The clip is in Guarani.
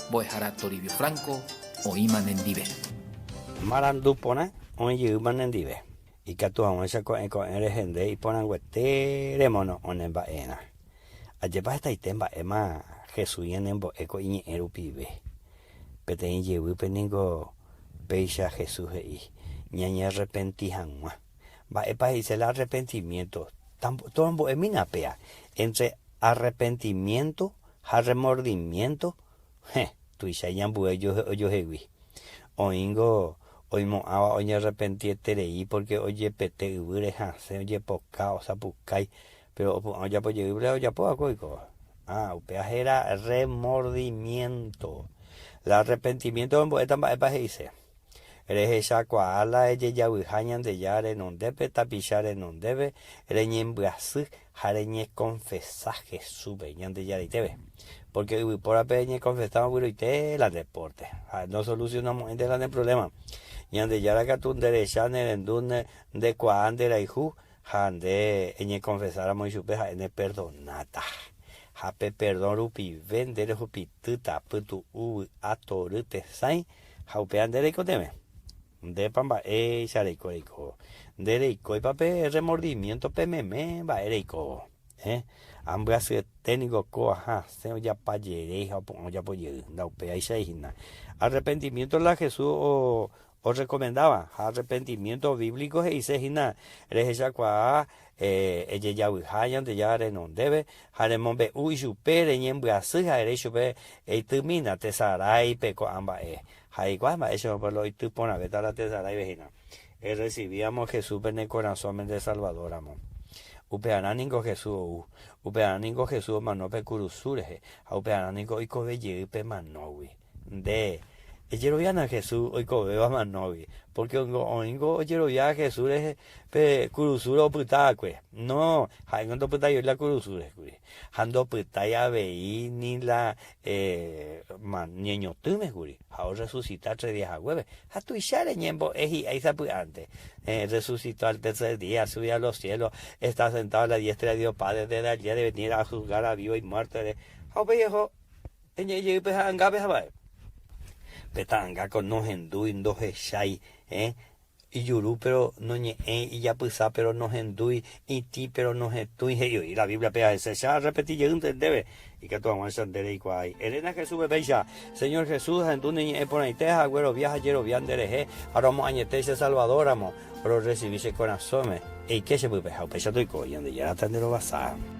Mbo'ehára Toribio Franco oĩma nendive. Marandu porã oĩ jeýma nendive, ikatu hag̃uáicha ko'ẽ ko'ẽ rehe nde iporãnguete remono'õ ne mba'erã. Ajépa hetaite mba'éma Jesús ñanembo'e ko iñe'ẽ rupive. Peteĩ jevýpe ningo péicha Jesús he'i ñañearrepenti hag̃ua. Mba'épa he'ise la arrepentimiento? Tombo'emína péa, entre arrepentimiento ha remordimiento, hẽ, tuicha iñambue ojohegui. Oĩngo oimo'ãva oñearrepentieterei pórke ojepete yvýre hasẽ, ojepoka, osapukái, péro opu'ã ojapo jey la ojapo va'ekue oikóva. Ah, upéva héra remordimiento. La arrepentimiento ombo'éta mba'épa he'ise. Rehechakuaa la ejejavyha Ñandejára renondépe, tapicha renondépe, reñembyasy ha reñekonfesa Jesúspe, Ñandejaraitépe. Pórke yvypórape eñekonfesáma vyroite la nde pórte, ha nosolusionamo'ãinte la ne provléma. Ñandejára katu nderecha, nerendu, ndekuaa, nderayhu ha nde eñekonfesáramo ichupe ha'e neperdonáta. Ha pe perdón rupive nde rehupitýta pytu'u, vy'a, tory, tesãi Ha upéva nde reikotevẽ. Ndépa mba'éicha reiko reikóvo. Nde reikóipa pe remordimiento-pe meme mba'e reikóvo. Eh, ambyasyete niko kóva hasẽ ojapajeréi ha opu'ã ojapo jey. Ndaupévaichai hína. Arrepentimiento la Jesús o orrekomendáva ha arrepentimiento bíblico he'ise hína rehechakuaa ejejavyha Ñandejára renondépe ha remombe'u ichupe reñembyasy ha ere ichupe eitymína tesaráipe ko'ã mba'e. Ha eikuaa mba'éichapa lo oity porãvéta la tesaráipe hína. Errecibíamo Jesúspe ne korasõme nde Salvador ramo. Upearã ningo Jesús ou. Upearã ningo Jesús omano pe kurusu rehe ha upearã ningo oikove jey pe manógui. Nde, ejeroviána Jesús oikovéva manógui, pórke oĩngo ojerovia Jesús rehe pe kurusúre opyta va'ekue. No, ha'éngo ndopytaioi la kurusúre kuri, ha ndopytái avei ni la ñeñotỹme kuri, ha orresusita tres día haguépe. Ha tuicha reñembo'e hi'ái sapy'ánte, Resucitó al tercer día, subió a los cielos, está sentado a la diestra de Dios Padre, desde allí ha de venir a juzgar a vivo y muerto. Ha upéi oho. Eñe'ẽ jey pe ha'angápe ha mba'e. Pe ta'anga ko nohendúi, ndohechái, eh, ijuru péro noñe'ẽi, ijapysa péro nohendúi, itĩ péro nohetũi, he'i oĩ la Bíbliape ahese che arrepeti jeýnte ndéve, ikatu hag̃uáicha nde reikuaái. Eréna Jesúspe péicha, Señor Jesús, ahendu ne ñe'ẽ porãite ha aguerovia ha jerovia nde rehe ha romoañete che Salvador ramo, rorresivi che korasõme, eike che pype ha upéicha toiko, Ñandejára ta nde rovasa.